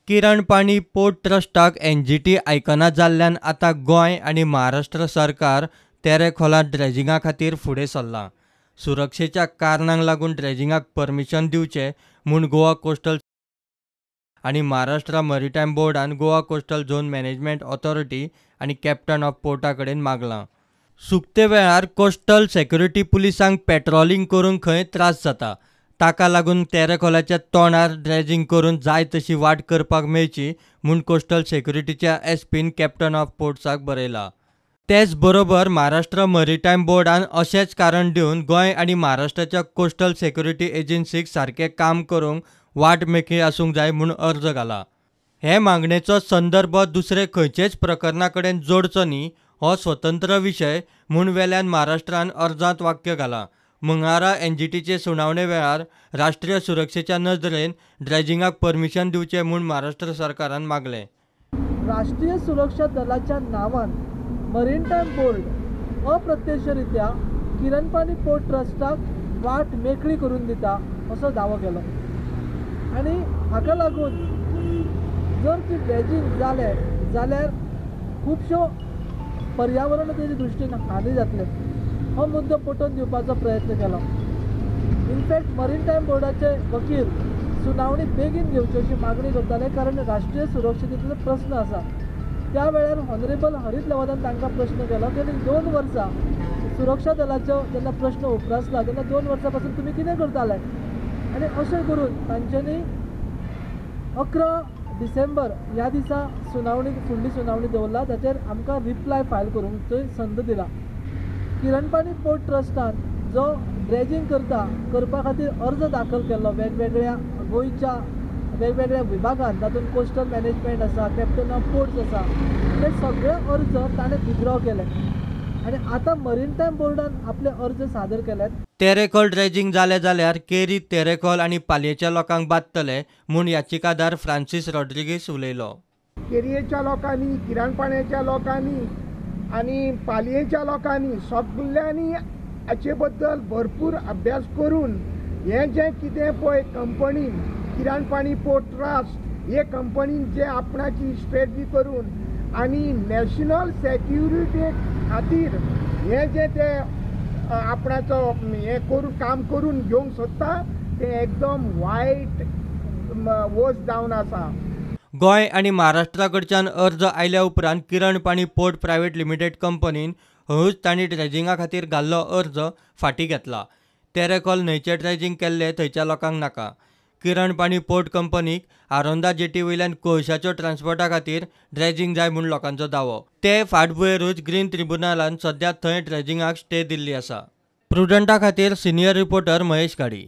Kiranpani port ट्रस्टाक NGT आयकना जाल्ल्यान आतां गोंय आनी महाराष्ट्र सरकार तेरेखोला ड्रेजिंगा खातीर फुडें सरलां. सुरक्षेच्या कारणांक लागून ड्रेजिंगाक परमिशन दिवचें म्हूण गोवा कोस्टल आनी महाराष्ट्र मरिटायम बोर्डान Goa coastal zone management authority आनी कॅप्टन ऑफ पोर्टा कडेन मागलां. सुकते वेळार कोस्टल सेक्युरिटी पुलिसांक पेट्रोलिंग करूंक खंय त्रास जाता, ताका लागून तेरेखोलाच्या तोंडार ड्रेजिंग करून जाय तशी वाट करपाक मेळची म्हूण कोस्टल सेक्युरिटीच्या एसपीन कॅप्टन ऑफ पोर्ट्साक बरयला. तेच बरोबर महाराष्ट्र मरिटायम बोर्डान अशेंच कारण दिवन गोंय आनी महाराष्ट्राच्या कोस्टल सेक्युरिटी एजन्सीक सारकें काम करूंक वाट मेकळी आसूंक जाय म्हूण अर्ज घाला. हे मागणेचो संदर्भ दुसरे खंयचेच प्रकरणा कडेन जोडचो न्ही हो स्वतंत्र विशय म्हूण वेल्यान महाराष्ट्रान अर्जांत वाक्य घालां. मंगळारा एनजीटीचे सुनावणे वेळार राष्ट्रीय सुरक्षेच्या नदरेन ड्रेजिंगाक परमिशन दिवचें म्हूण महाराष्ट्र सरकारान मागलें. राष्ट्रीय सुरक्षा दलाच्या नांवान मरीनटायम बोर्ड अप्रत्यक्षरित्या किरणपाणी पोर्ट ट्रस्टाक वाट मेकळी करून दिता असो दावो केलो आनी हाका लागून जर ती ड्रेजिंग जालें जाल्यार खुबश्यो पर्यावरणाचे दृश्टीन हानी जातले हो मुद्दो पटोवन दिवपाचो प्रयत्न केलो. इनफॅक्ट मरीनटायम बोर्डाचे वकील सुनावणी बेगीन घेवची अशी मागणी करताले, कारण राष्ट्रीय सुरक्षेतलो प्रस्न आसा. त्या वेळार ऑनरेबल हरीत लवादान तांकां प्रश्न केलो की 2 वर्सां सुरक्षा दलाचो जेन्ना प्रश्न उप्रासला तेन्ना 2 वर्सां पासून तुमी कितें करताले आनी अशें करून तांच्यांनी 11 डिसेंबर ह्या दिसा सुनावणी फुडली सुनावणी दवरला, ताचेर आमकां रिप्लाय फायल करूंक संद दिला. किरणपाणी पोर्ट ट्रस्टान जो ड्रेजिंग करपा खातीर अर्ज दाखल केल्लो वेगवेगळ्या गोंयच्या वेगवेगळ्या विभागान, तातूंत कोस्टल मॅनेजमेंट आसा, कॅप्टन ऑफ पोर्ट्स आसा, ते सगळे अर्ज ताणें विथड्रॉ केले आनी आतां मरीनटायम बोर्डान आपले अर्ज सादर केल्यात. तेरेखोल ड्रेजिंग जालें जाल्यार केरी, तेरेखोल आनी पालयेच्या लोकांक बादतले म्हूण याचिकादार फ्रांसीस रॉड्रिगीस उलयलो. केरयेच्या लोकांनी, किरणपाण्याच्या लोकांनी आनी पालयेच्या लोकांनी सगल्यांनी हाचे बद्दल भरपूर अभ्यास करून हें जें कितें पळय कंपनीन किरणपाणी पोर्ट ट्रस्ट हे कंपनीन जे आपणाची स्ट्रेटजी करून आनी नॅशनल सेक्युरिटी खातीर हें जें ते आपणाचो हें करून काम करून घेवंक सोदता तें एकदम वायट वस जावन आसा. गोंय आनी महाराष्ट्रा कडच्यान अर्ज आयल्या उपरांत किरणपाणी पोर्ट प्रायव्हेट लिमिटेड कंपनीन हळूच तांणी ड्रेजिंगा खातीर घाल्लो अर्ज फाटीं घेतला. तेरेखोल न्हंयचें ड्रेजिंग केल्लें थंयच्या लोकांक नाका. किरणपाणी पोर्ट कंपनीक आरोंदा जेटी वयल्यान कोळशाच्यो ट्रान्सपोर्टा खातीर ड्रेजिंग जाय म्हूण लोकांचो दावो. ते फाटभुंयेरूच ग्रीन ट्रिब्युनलान सद्या थंय ड्रेजिंगाक स्टे दिल्ली आसा. प्रुडंटा खातीर सिनियर रिपोर्टर महेश घाडी.